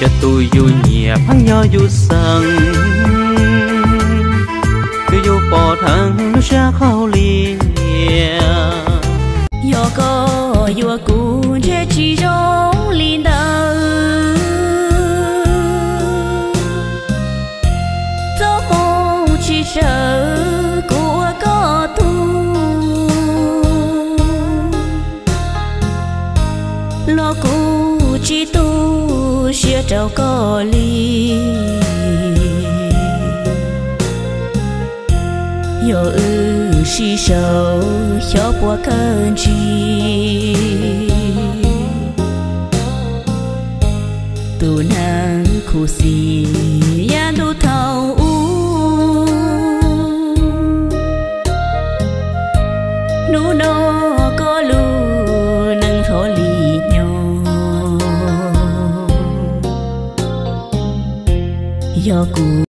Yog tus yus nyiam pheej nyob yus xeem, twb yuav pom dheev lub sab qhaub lia. Yog koj yuav kuv ntshe tsis zoo li ntawd. Txoj hmoo tsis sawv kuv ua koj tug, los kuv tsis tu siab rau koj li. Yog wb sib sau xyov puas kawg ntsis. Tus neeg khuv xim yav ntuj thaum ub, hnub no koj lub neej thov li nyob. Yog kuv